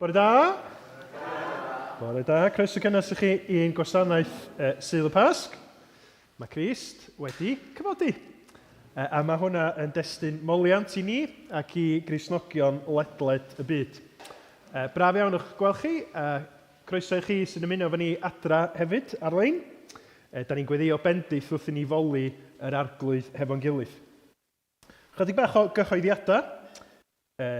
Bore da. Bore da. Croeso cynnes i chi i'n gwasanaeth Sul y Pasg. Mae Crist wedi cyfodi. A mae hwnna yn destun moliant i ni ac i Gristnogion ledled y byd. Braf iawn o'ch gweld chi, a croeso i chi sy'n ymuno efo ni adra hefyd ar-lein. Da ni'n gweddio bendith wrth i ni foli yr Arglwydd hefo'n gilydd. Chydig bach o gyhoeddiadau. E,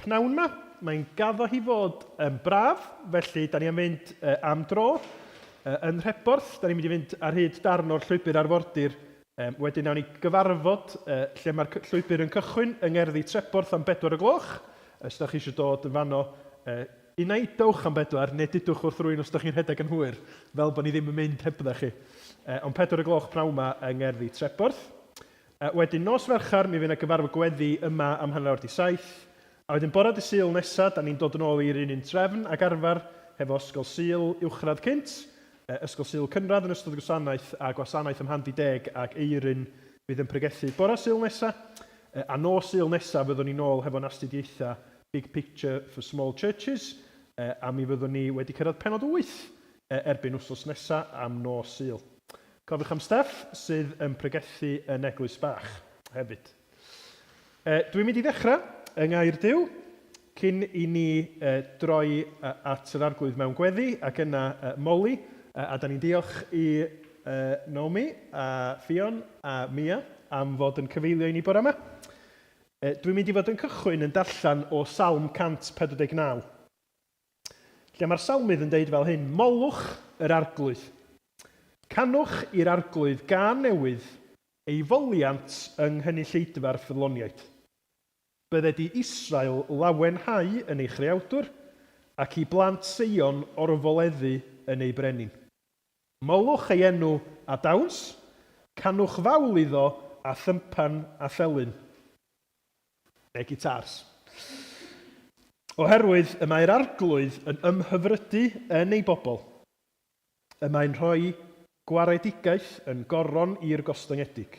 pnawn ma, mae'n gaddo hi fod yn braf, felly da ni am fynd e, am dro e, yn Nhreborth. Da ni'n mynd i fynd ar hyd darn o'r llwybr arfordir. E, wedyn nawn ni gyfarfod e, lle mae'r llwybr yn cychwyn yng Ngerddi Treborth am bedwar o gloch. Os da chi eisiau dod yn fanno, e, unai dowch am bedwar, neu dudwch wrth rwy'n os da chi'n rhedeg yn hwyr, fel bod ni ddim yn mynd hebdda chi. E, ond pedwar o gloch pnawn ma yng Ngerddi Treborth. Wedyn nos Fercher mi fydd 'na gyfarfod gweddi yma am hanner awr 'di saith. A wedyn bore dy Sul nesa, 'dan ni'n dod yn ôl i'r un un trefn ag arfer, hefo Ysgol Sul uwchradd cynt, Ysgol Sul cynradd yn ystod y gwasanaeth, a gwasanaeth am handy deg ag Euryn fydd yn pregethu bore Sul nesa. A nos Sul nesa fyddwn ni'n ôl hefo'n astudiaethau Big Picture for Small Churches, a mi fyddwn ni wedi cyrraedd pennod wyth erbyn wsos nesa am nos Sul. Cofiwch am Steff sydd yn pregethu yn Eglwys Bach hefyd. E, dwi'n mynd i ddechrau yng Ngair Duw cyn i ni e, droi at yr Arglwydd mewn gweddi ac yna e, moli. E, a da ni'n diolch i e, Naomi a Ffion a Mia am fod yn cyfeilio i ni bore yma. E, dwi'n mynd i fod yn cychwyn yn darllen o Salm 149. Lle mae'r salmydd yn deud fel hyn, Molwch yr Arglwydd. Canwch i'r Arglwydd gân newydd, ei foliant yng nghynulleidfa'r ffyddloniaid. Bydded i Israel lawenhau yn ei Chreawdwr, ac i blant Seion orfoleddu yn eu Brenin. Molwch ei enw â dawns, canwch fawl iddo â thympan a thelyn. Neu gitars. Oherwydd y mae'r Arglwydd yn ymhyfrydu yn ei bobl, y mae'n rhoi gwaredigaeth yn goron i'r gostyngedig.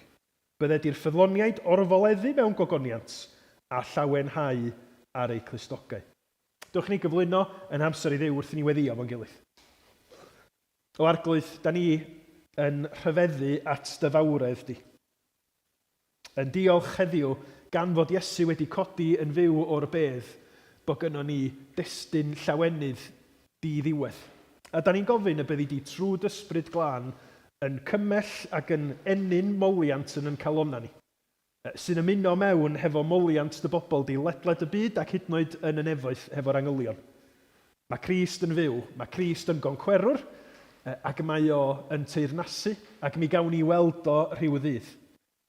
Bydded i'r ffyddloniaid orfoleddu mewn gogoniant a llawenhau ar eu clustogau. Dewch i ni gyflwyno yn amser i Dduw wrth i ni weddïo fo'n gilydd. O Arglwydd, da ni yn rhyfeddu at dy fawredd di. Yn diolch heddiw gan fod Iesu wedi codi yn fyw o'r bedd, bod gynnon ni destun llawenydd di-ddiwedd. A 'dan ni'n gofyn y byddi di trwy d'Ysbryd Glân yn cymell ac yn ennyn moliant yn 'yn calonnau ni, sy'n ymuno mewn hefo moliant dy bobl di ledled y byd ac hyd yn oed yn y nefoedd hefo'r angylion. Mae Crist yn fyw, mae Crist yn goncwerwr, ac mae o yn teyrnasu, ac mi gawn ni weld o rhyw ddydd.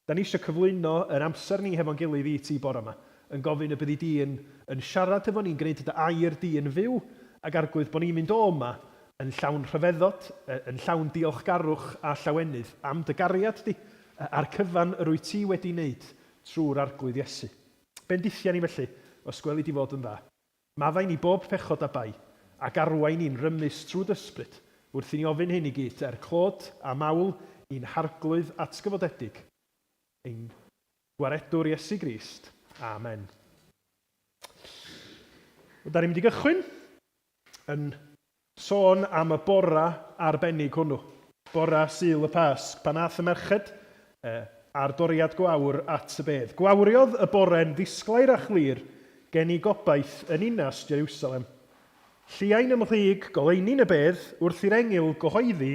Da ni eisiau cyflwyno yr amser ni hefo'n gilydd i ti bore 'ma, yn gofyn y byddi di yn yn siarad hefo ni'n gwneud dy air di yn fyw, ac Arglwydd bod ni'n mynd o 'ma yn llawn rhyfeddod, yn llawn diolchgarwch a llawenydd am dy gariad di, a'r cyfan yr wyt ti wedi wneud trwy'r Arglwydd Iesu. Bendithia ni felly, os gweli di fod yn dda. Maddau ni bob pechod a bai, ac arwain ni'n rymus trwy d'Ysbryd, wrth i ni ofyn hyn i gyd, er clod a mawl i'n Harglwydd atgyfodedig, ein Gwaredwr Iesu Grist. Amen. Wel, da ni'n mynd i gychwyn yn Sôn am y bora arbennig hwnnw, bora Sul y Pasg, pan aeth y merched ar doriad gwawr at y bedd. Gwawriodd y bore'n ddisglair a chlir gen i gobaith yn ninas Jeriwsalem. Lliain ymhlyg goleuni'n y bedd wrth i'r engyl gyhoeddi,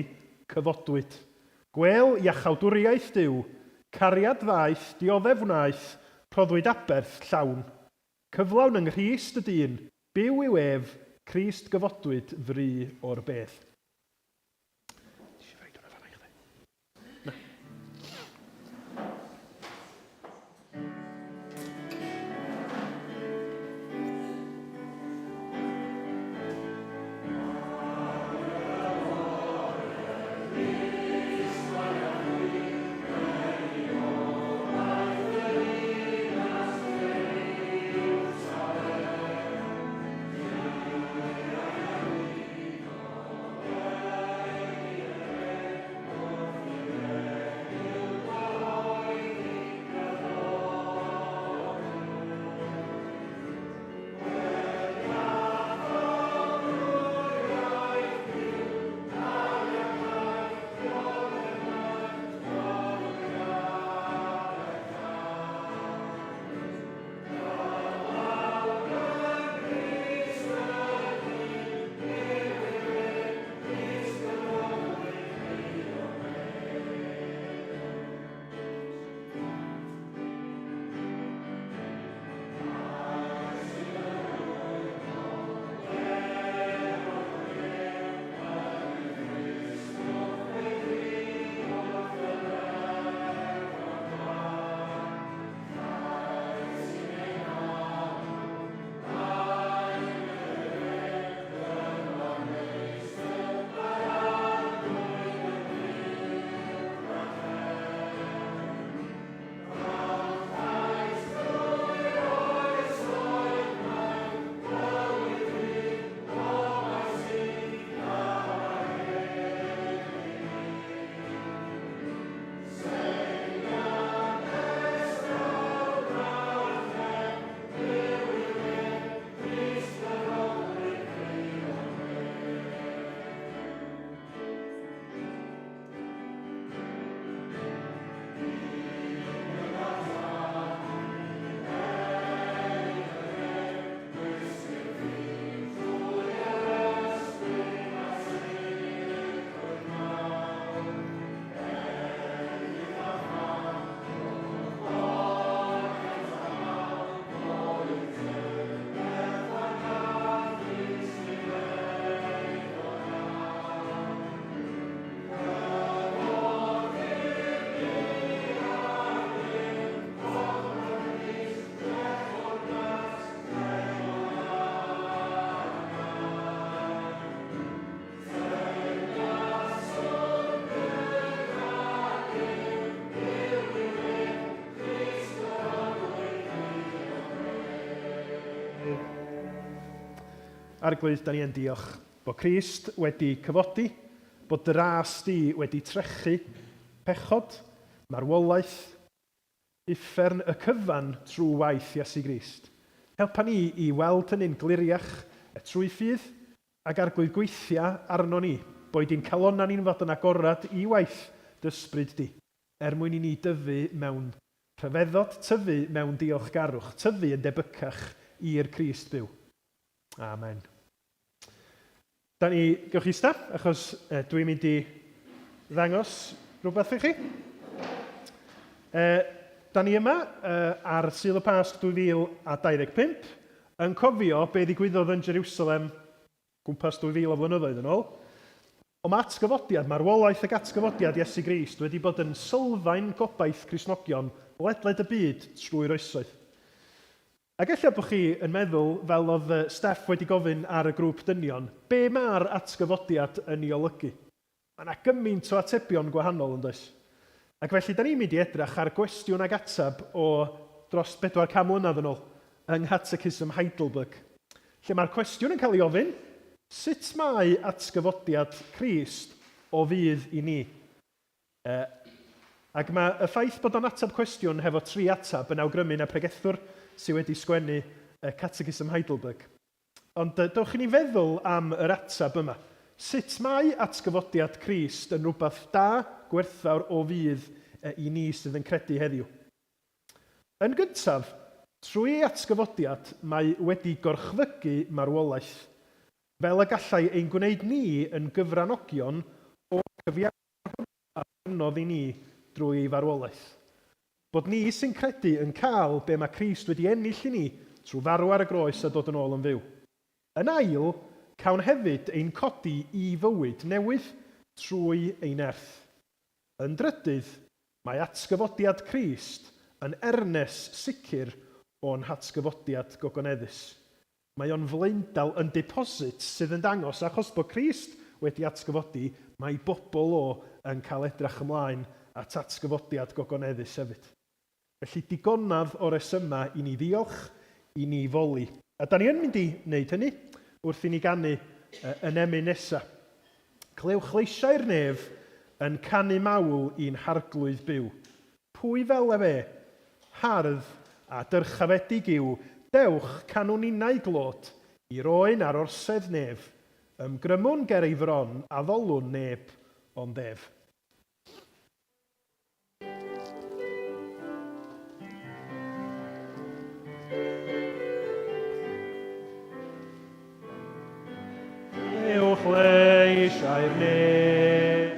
Cyfodwyd. Gwêl iachawdwriaeth Duw, cariad ddaeth, dioddef wnaeth, rhoddwyd aberth llawn. Cyflawn yng Nghrist y dyn, Byw yw ef, Crist gyfodwyd fry o'r bedd. Arglwydd, da ni yn diolch bod Crist wedi cyfodi, bod dy ras di wedi trechu pechod, marwolaeth, uffern, y cyfan trwy waith Iesu Grist. Helpa ni i weld hynny'n gliriach trwy ffydd, ac Arglwydd gweithia arno ni, boed i'n calonnau ni'n fod yn agorad i waith dy ysbryd di, er mwyn i ni dyfu mewn rhyfeddod, tyfu mewn diolchgarwch, tyfu yn debycach i'r Crist byw. Amen. Da ni, gewch chi ista, achos dwi'n mynd i ddangos rhywbeth i chi. Da ni yma ar Sul y Pasg 2025 yn cofio be ddigwyddodd yn Jerusalem gwmpas 2000 o flynyddoedd yn ôl. Ond mae atgyfodiad, marwolaeth ac atgyfodiad Iesu Grist wedi bod yn sylfaen gobaith Cristnogion ledled y byd trwy'r oesoedd. Ac ella bod chi yn meddwl, fel oedd Steff wedi gofyn ar y grŵp dynion, be mae'r atgyfodiad yn ei olygu? Mae 'na gymaint o atebion gwahanol, yn does? Ac felly, da ni'n mynd i edrach ar gwestiwn ag ateb o dros 400 mlynedd yn ôl, yng Nghatechism Heidelberg, lle mae'r cwestiwn yn cael ei ofyn, sut mae atgyfodiad Crist o fudd i ni? Ac mae y ffaith bod o'n ateb cwestiwn hefo tri ateb yn awgrymu na pregethwr sy wedi sgwennu y Catechism Heidelberg. Ond dewch i ni feddwl am yr ateb yma. Sut mae atgyfodiad Crist yn rhywbeth da, gwerthfawr o fudd i ni sydd yn credu heddiw? Yn gyntaf, trwy ei atgyfodiad mae wedi gorchfygu marwolaeth, fel y gallai ein gwneud ni yn gyfranogion o'r cyfiawnder hwnnw a brynodd i ni drwy ei farwolaeth. Bod ni sy'n credu yn cael be mae Crist wedi ennill i ni trwy farw ar y groes a dod yn ôl yn fyw. Yn ail, cawn hefyd ein codi i fywyd newydd trwy ei nerth. Yn drydydd, mae atgyfodiad Crist yn ernes sicr o'n hatgyfodiad gogoneddus. Mae o'n flaendal yn deposit sydd yn dangos achos bod Crist wedi atgyfodi, mae ei bobl o yn cael edrach ymlaen at atgyfodiad gogoneddus hefyd. Felly digonedd o resymau i ni ddiolch, i ni foli. A da ni yn mynd i wneud hynny wrth i ni ganu yn emyn nesa. Clywch leisiau'r nef yn canu mawl i'n Harglwydd byw. Pwy fel ef e? Hardd a dyrchafedig yw, dewch, canwn ninnau glod i'r oen ar orsedd nef, ymgrymwn ger ei fron, addolwn neb ond ef. Uwch leisiau'r nef.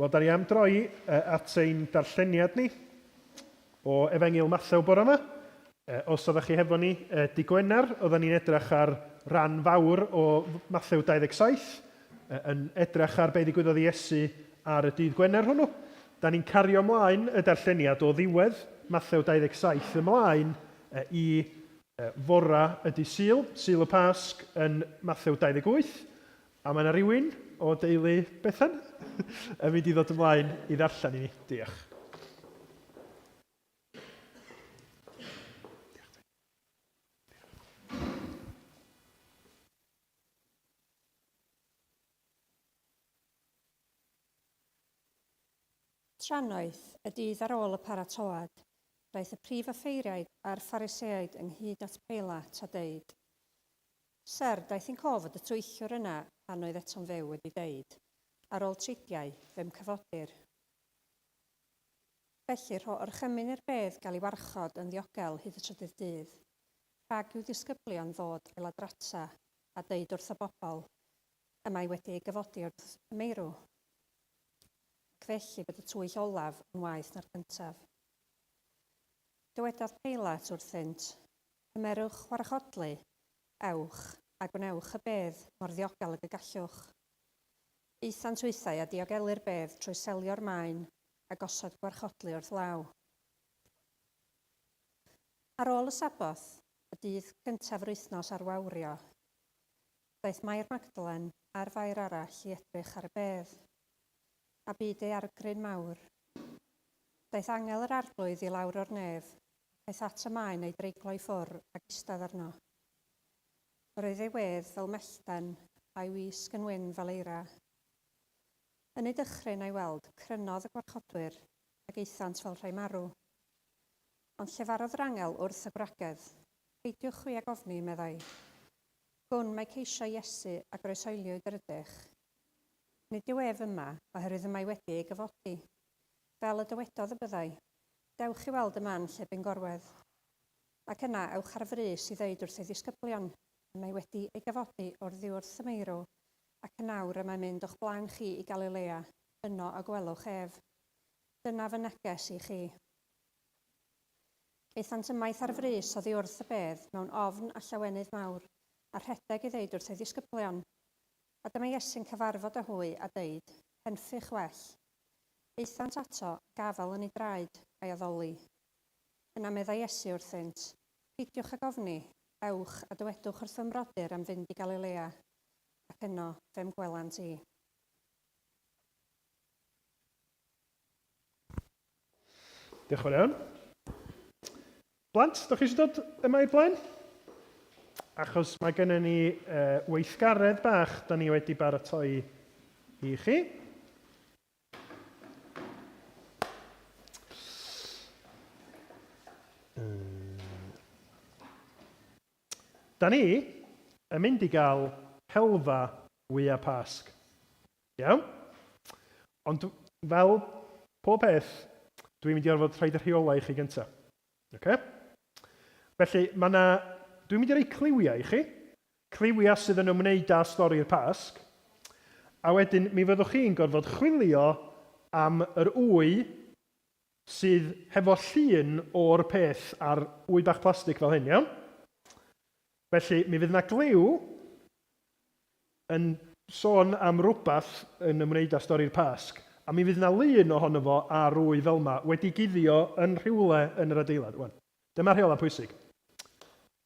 Wel, da ni am droi at ein darlleniad ni o Efengyl Mathew bore yma. Os oeddech chi hefo ni dy Gwener, oedden ni'n edrych ar ran fawr o Mathew 27, yn edrych ar be ddigwyddodd i Iesu ar y dydd Gwener hwnnw. Da ni'n cario ymlaen y darlleniad o ddiwedd Mathew 27 ymlaen i fora y dydd Sul, Sul y Pasg yn Mathew 28, A mae yna rywun o deulu Bethan yn mynd i ddod ymlaen i ddarllen i ni. Diolch. Trannoeth, y dydd ar ôl y paratoad, daeth y prif offeiriaid a'r Phariseaid ynghyd at Peilat a deud, Syr, daeth i'n cof fod y twyllwr yna pan oedd eto'n fyw wedi deud, 'Ar ôl tridiau, fe'm cyfodir. Felly, rho orchymyn i'r bedd gael ei warchod yn ddiogel hyd y trydydd dydd, rhag i'w ddisgyblion ddod a'i ladrata a deud wrth y bobl, 'Y mae wedi ei gyfodi o'r meirw. Ac felly bod y twyll olaf yn waeth na'r cyntaf. Dywedodd Peilat wrthynt, Cymerwch warchodlu, ewch, a gwnewch y bedd mor ddiogel ag y gallwch. Aethant hwythau a diogelu'r bedd trwy selio'r maen a gosod gwarchodlu wrth law. Ar ôl y Saboth, y dydd cyntaf yr wythnos ar wawrio, daeth Mair Magdalen a'r Fair arall i edrych ar y bedd, a bu daeargryn mawr. Daeth angel yr Arglwydd i lawr o'r nef Aeth at y maen a'i dreiglo i ffwr ac eistedd arno. Yr oedd ei wedd fel mellten, a'i wisg yn wyn fel eira. Yn eu dychryn a'i weld, crynodd y gwarchodwyr, ac aethant fel rhai marw. Ond llefarodd yr angel wrth y gwragedd, Peidiwch chwi ag ofni, meddai. Gwn mai ceisio Iesu a groeshoeliwyd yr ydych. Nid yw ef yma, oherwydd y mae wedi ei gyfodi. Fel y dywedodd y byddai. Dewch i weld y man lle bu'n gorwedd. Ac yna, ewch ar frys i ddeud wrth ei ddisgyblion, y mae wedi ei gyfodi o'r ddiwrth y meirw, ac yn awr y mae'n mynd o'ch blaen chi i Galilea, yno y gwelwch ef. Dyna fy neges i chi. Aethant ymaith ar frys oddi wrth y bedd, mewn ofn a llawenydd mawr, a rhedeg i ddeud wrth ei ddisgyblion. A dyma Iesu'n cyfarfod â hwy, a deud, Henffych well. Aethant ato, a gafael yn ei draed, a'i addoli. Yna meddai Iesu wrthynt, Peidiwch ag ofni, ewch, a dywedwch wrth fy mrodyr am fynd i Galilea, ac yno fe'm gwelant i. Diolch yn fawr iawn. Blant, dach chi eisiau dod yma i'r blaen? Achos mae gennym ni uh, weithgaredd bach da ni wedi baratoi i chi. Da ni yn mynd i gael helfa wyau Pasg. Iawn? Ond fel pob peth, dwi'n mynd i orfod rhaid y rheolau i chi gyntaf. Okay? Felly, mae yna... Dwi'n mynd i roi cliwiau i chi. Cliwiau sydd yn ymwneud â stori'r Pasg. A wedyn, mi fyddwch chi'n gorfod chwilio am yr wy sydd hefo llun o'r peth ar wy bach plastig fel hyn, iawn? Felly, mi fydd yna gliw yn sôn am rywbeth yn ymwneud â stori'r Pasg, a mi fydd 'na lun ohono fo ar wy fel 'ma, wedi guddio yn rhywle yn yr adeilad. Wan, dyma rheolau pwysig.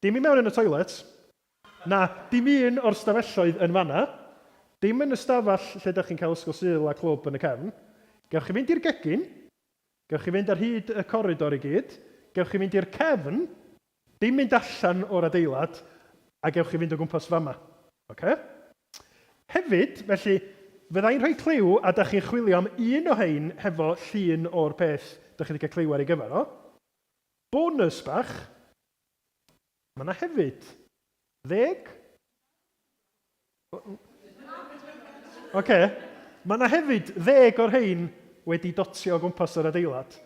Dim i mewn yn y toilet, na, dim un o'r stafelloedd yn fan'na, dim yn y stafell lle dach chi'n cael Ysgol Sul a clwb yn y cefn. Gewch chi fynd i'r gegin, gewch chi fynd ar hyd y coridor i gyd, gewch chi fynd i'r cefn, Dim mynd allan o'r adeilad a gewch chi fynd o gwmpas fama. Ocê? Hefyd, felly, fydda i'n rhoi cliw a dach chi'n chwilio am un o hein hefo llun o'r peth dach chi wedi cael cliw ar ei gyfer o. Bonus bach, mae yna hefyd ddeg Oce. Mae yna hefyd ddeg o'r rhain wedi dotio o gwmpas yr adeilad.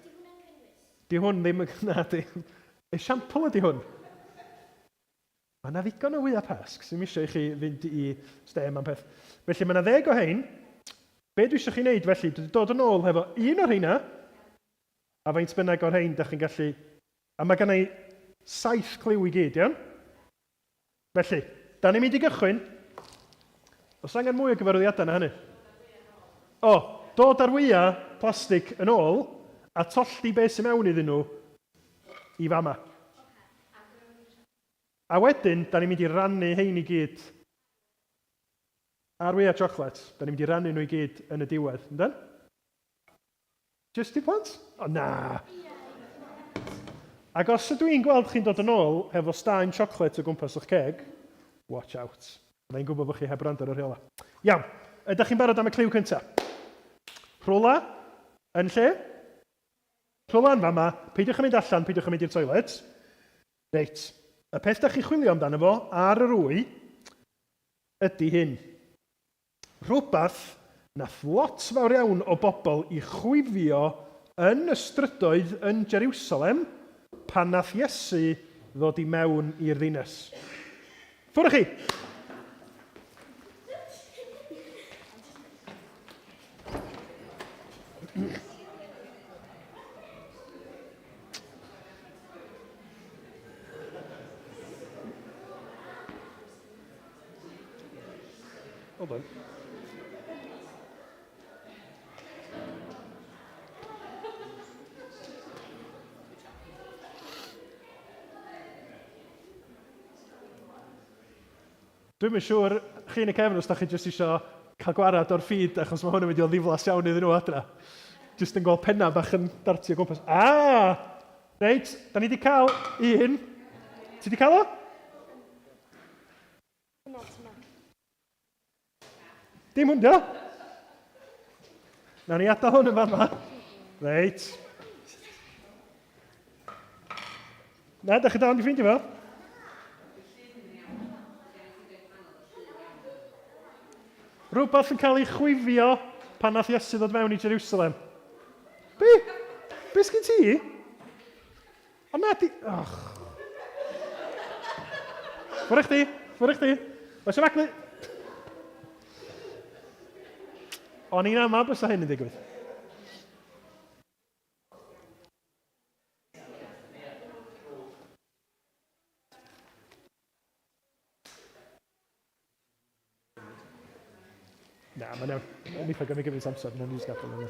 Di hwn ddim yn... Na, di. Esiampl ydy hwn. Mae yna ddigon o wyau Pasg sy'n eisiau i chi fynd i stem am peth. Felly mae yna ddeg o hein. Be dwi eisiau chi wneud felly, dwi wedi dod yn ôl hefo un o'r rheina, a faint bynnag o'r rhein da chi'n gallu... A mae gennau saith cliw i gyd, iawn? Felly, da ni'n mynd i gychwyn. Oes angen mwy o gyfarwyddiadau na hynny? O, dod â'r wyau plastig yn ôl a tollti beth sy'n mewn iddyn nhw i fama. A wedyn, da ni'n mynd i rannu hein i gyd a'r wyau chocolate. Da ni'n mynd i rannu nhw i gyd yn y diwedd, yndan? Jyst i plant? O, na! Ac os ydw i'n gweld chi'n dod yn ôl hefo staen chocolate o gwmpas o'ch ceg, watch out. Bydda i'n gwybod bod chi heb wrando ar y rheolau. Iawn, ydych chi'n barod am y cliw cyntaf? Rhwla? Yn lle? Rhwla yn fama, peidiwch â mynd allan, peidiwch â mynd i'r toilet. Reit, y peth da chi'n chwilio amdano fo ar yr wy ydy hyn. Rhywbeth nath lot fawr iawn o bobl i chwifio yn y strydoedd yn Jeriwsalem pan nath Iesu ddod i mewn i'r ddinas. Ffwrdd â chi! Hold on. Dwi'm yn siŵr, chi yn y cefn, os da chi jyst isio cael gwarad o'r feed, achos mae hwn yn mynd i fod ddiflas iawn iddyn nhw adra. Jyst yn gweld penna bach yn dartio o gwmpas. Ah! Reit, da ni wedi cael un. Ti wedi cael o? Dim hwn, dio? Nawn ni adael hwn yn fama. Reit. Na, da chi dal yn ffeindio fo? Rhywbeth yn cael ei chwifio pan nath Iesu ddod mewn i Jerusalem. Be? Be sgyn ti? Ond na, di... Och. Ffwrdd chdi, ffwrdd chdi. Oes y maglu? O'n i'n amau bysa hyn yn digwydd. Na, mae'n iawn. Mae'n eitha gymryd gymaint amser, mae'n jyst gadael yna.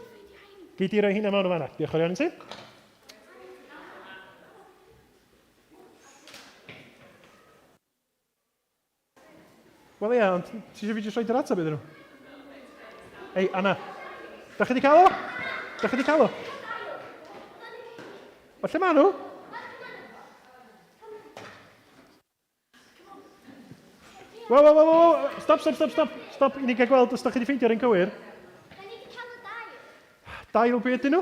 Gei di roi hynna mewn o fanna. Diolch yn fawr iawn i ti. Wel ia, ond ti eisiau fi jyst rhoi yr ateb iddyn nhw? Ei, Anna, da chi wedi cael o? Da chi wedi cael o? O, lle maen nhw? Wow, wow, wow, wow, stop, stop, stop, stop, stop, i ni gael gweld os da chi wedi ffeindio'r un cywir. Da ni wedi cael y dail. Dail be ydyn nhw?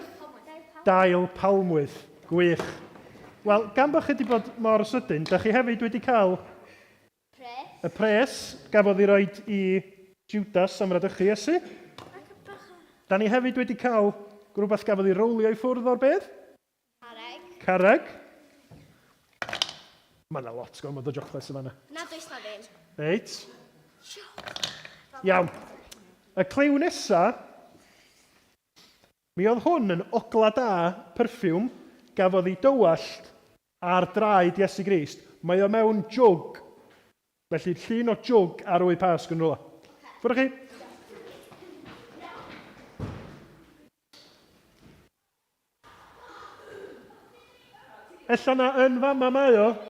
Dail palmwydd. Gwych. Wel, gan bod chi wedi bod mor sydyn, da chi hefyd wedi cael Pres. y pres gafodd ei roed i Judas am fradychu Iesu. Da ni hefyd wedi cael rhywbeth gafodd ei rowlio i ffwrdd o'r bedd. Carreg. Carreg. Mae yna lot gormod o jocles yma. Na, does na ddim. Reit. Iawn. Y cliw nesa, mi oedd hwn yn ogla da perfume gafodd ei dywallt ar draed Iesu Grist. Mae o mewn jwg. Felly, llun o jwg ar wy Pasg yn rhywle. Ffwrdd chi. Ella na yn fama mae o.